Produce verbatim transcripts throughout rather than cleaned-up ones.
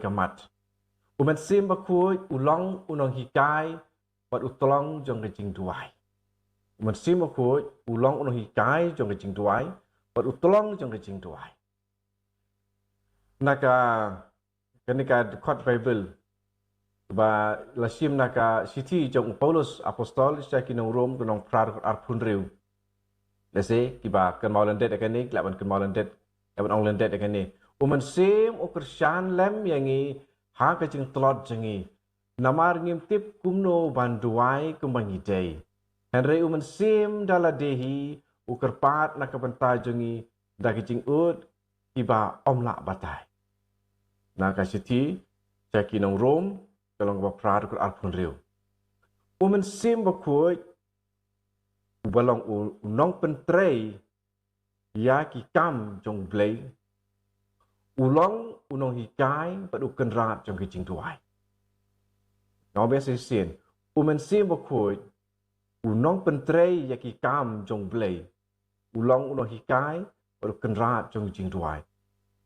ka mat. U Mynsiem Bakhuid u long u nonghikai bad u tlong jong ka jingduwai. U Mynsiem Bakhuid u long u nonghikai jong ka jingduwai bad u tlong jong ka jingduwai. Na ka, kane ka dkhot Baibl ba la shim na ka shithi jong u Paulus apostol sha ki nong Rom, ka lynnong phra, dkhot arphew hynriew. Lehse kiba kynmaw lyndet ïa kane ki lah ban kynmaw lyndet, lah ban ong lyndet ïa kane. U Mynsiem u kyrshan lem ïa ngi ha ka jingtlot jong ngi, namar ngim tip kumno ban duwai kumba ngi dei. Hynrei u Mynsiem da lade hi u kyrpad na ka bynta jong ngi da ki jingud kiba ym lah batai. Na ka shithi sha ki nong Rom, ka lynnong ba phra, dkhot arphew hynriew. U Mynsiem Bakhuid uba long u, u nongpyntrei ïa ki kam jong U Blei u long u nonghikai bad u kynrad jong ka jingduwai. Nga ong biang shisien, u Mynsiem Bakhuid u nongpyntrei ïa ki kam jong U Blei u long u nonghikai bad u kynrad jong ka jingduwai.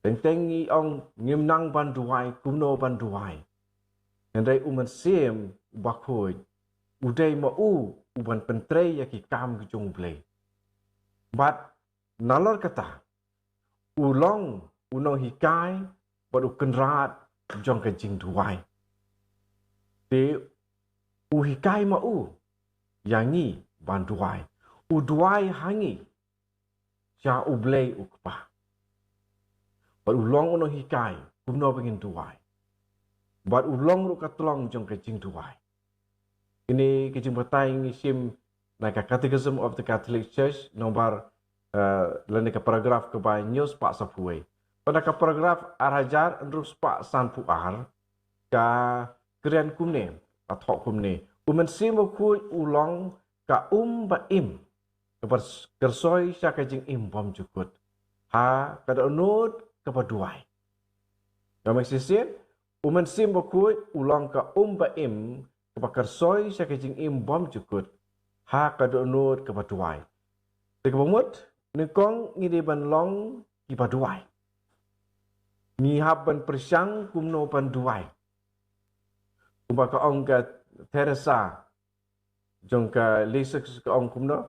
Teng teng ngi ong ngim nang ban duwai, kumno ban duwai. Hynrei u Mynsiem Bakhuid u dei ma u u ban pyntrei ïa ki kam ki jong U Blei. Bad nalor kata u long u nonghikai bad u kynrad jong ka jingduwai. Te u hikai ma u ïa ngi ban duwai. U duwai ha ngi sha U Blei u Kpa. Bad u long u nonghikai kumno ba ngin duwai. Bad u long ruh ka tlong jong ka jingduwai. Kine ki jingbatai ngi shim na ka Catechism of the Catholic Church nombar, eh, lane ka paragraph kaba hynñiew spah saphew wei. Bad na ka paragraph ar hajar hynriew spah sanphew ar ka kren kumne, ka thoh kumne. U Mynsiem Bakhuid u long ka um ba im kaba kyrsoi sha ka jingim bymjukut ha ka dohnud kaba duwai. Nga ong shisien, u Mynsiem Bakhuid u long ka um ba im kaba kyrsoi sha ka jingim bymjukut ha ka dohnud kaba duwai. Te kaba mut, nyngkong ngi dei ban long kiba duwai. Ngi hap ban pyrshang kumno ban duwai. Kumba ka ong ka Teresa jong ka Lisieux, ka ong kumno,